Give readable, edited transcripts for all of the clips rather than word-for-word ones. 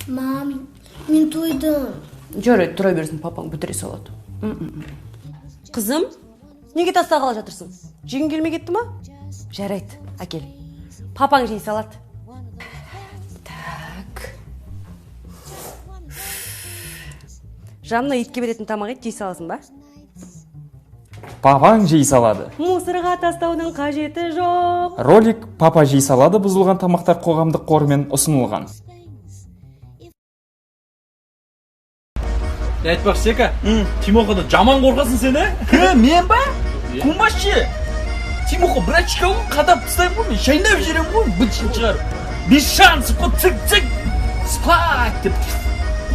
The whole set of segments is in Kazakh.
Мам, мен тойдым. Жарайды, тұра берсін, папаң бітіре салады. Қызым, неге тастағалы жатырсың? Жегің келмей кетті ма? Жарайды, әкел. Папаң жей салады. Так. Жанына итке беретін тамақ ет жей саласың ба? Папаң жей салады. Мусорға тастаудың қажеті жоқ. Ролик «Папа жей салады» бұзылған тамақтар қоғамдық қорымен ұсынылған. Айтпақшы, Сека, Тимохадан жаман қорқасың сен, ә? Кім, мен ба? Кумашы. Тимоха братчика ғой, қадап тастаймын ғой, мен шайнап жіберемін ғой, бытшын шығарып. Без шансов қой, цик цик. Спать деп.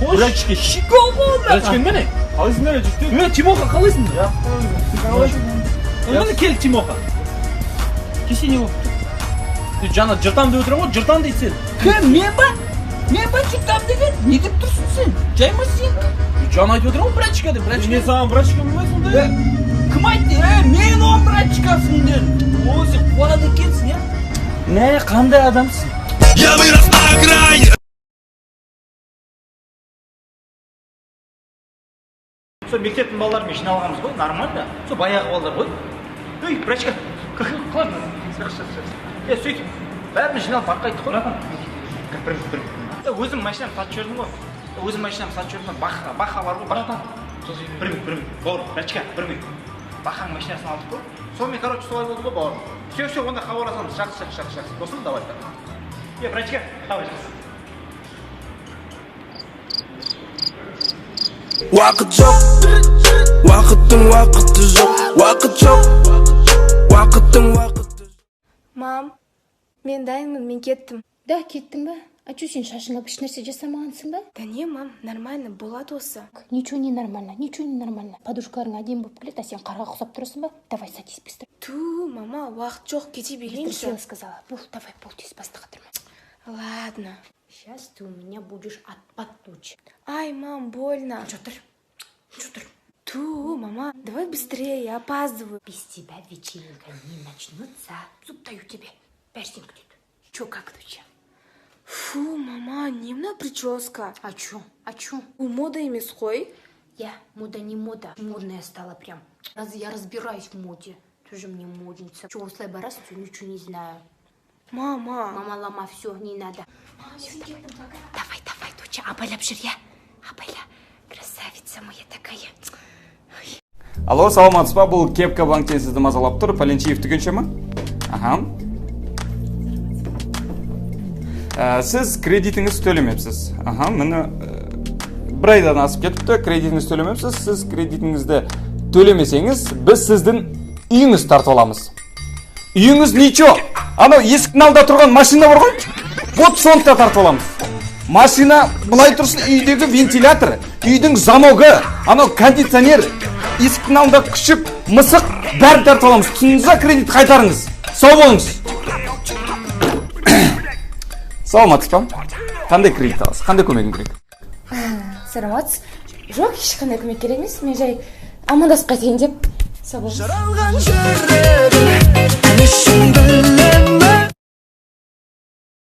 Братчика щеко ғой, Братчика міне. Қалайсыңдар, жігіттер? Е, Тимоха, қалайсың? Міне кел, Тимоха. Кеше не болып? Жаңа жыртам деп отырмын ғой, жыртам дейді сен. Кім, мен ба? Мен ба жыртам деген? Не деп тұрсың сен? Жай ма сен? Жаңа айтып отырмын ғой, братчика деп, братчика. Мен саған братчика болмай сонда? Кім айтты? Е, мен оның братчикасымын дедім. О, сен қуады екенсің, иә? Мә, қандай адамсың? Я вырос на окраине. Сол мектептің балаларымен жиналғанбыз ғой, нормально. Сол баяғы балалар ғой. Ей, братчика, қалай? Жақсы, жақсы, жақсы. Е, сөйтіп бәріміз жиналып барып қайттық қой. Бір минут, бір минут. Е, өзім машинамды сатып жібердім ғой. Өзім машинамды сатып жібердім. Баха, Баха бар ғой, братан. Бір минут, бір минут. Бауырым, братчика, бір минут. Баханың машинасын алдық қой. Сонымен, короче, солай болды ғой, бауырым. Все, все, онда хабарласамыз. Жақсы, жақсы, жақсы, жақсы. Досым, давай. Е, братчика, давай, жақсы. Уақыт жоқ, уақыттың уақыты жоқ, уақыт жоқ, уақыттың уақыты. Мам, мен дайынмын, мен кеттім. Да, кеттің ба? А чё сен шашыңа ешнәрсе жасамағансың ба? Да не, мам, нормально, болады осы. Ничего не нормально, ничего не нормально. Подружкаларың әдемі болып келеді, а сен қарға ұқсап тұрасың ба? Давай, садись быстро. Ту, мама, уақыт жоқ, кете Быстро берейінші. села, сказала. Бол, давай, бол, тез, басты қатырма. Ладно. Сейчас ты у меня будешь отпад дочь. Ай, мам, больно. Чё тұр? Чё тұр? Ту, мама, давай быстрее, я опаздываю. Без тебя вечеринка не начнется. Зуб даю тебе. Бәрі сені күтеді. Чё, как, доча? Фу, мама, не мына прическа. А чё? А чё? Бұл мода емес қой. Я мода не мода. Модная стала прям. Раз я разбираюсь в моде. Тоже мне модница. Чё, осылай барасың, всё, ничего не знаю. Мама. Мама, лама, все, не надо. Всё, давай, давай, давай, доча, абайлап жүр, я? Абайла, красавица моя такая. Алло, саламатсыз ба? Бұл Кепка банктен сізді мазалап тұр. Пәленшеев дүкенше ма? Аха. Сіз кредитіңіз төлемепсіз. Аха, міне бір айдан асып кетіпті, кредитіңіз төлемепсіз. Сіз кредитіңізді төлемесеңіз, біз сіздің үйіңіз тартып аламыз. Үйіңіз ничего. Анау есіктің алдында тұрған машина бар ғой. Вот соны да тартып аламыз. Машина былай тұрсын, үйдегі вентилятор, үйдің замогы, анау кондиционер, есіктің алдында күшік, мысық, бәрін тартып аламыз. Түсіндіңіз ба? Кредит қайтарыңыз. Сау болыңыз. Саламатсыз ба? Қандай кредит аласыз? Қандай көмегім керек? Саламатсыз. Жоқ, ешқандай көмек керек емес. Мен жай амандасып қайтайын деп. Сау болыңыз. Жаралған жүрегім, не үшін білемін.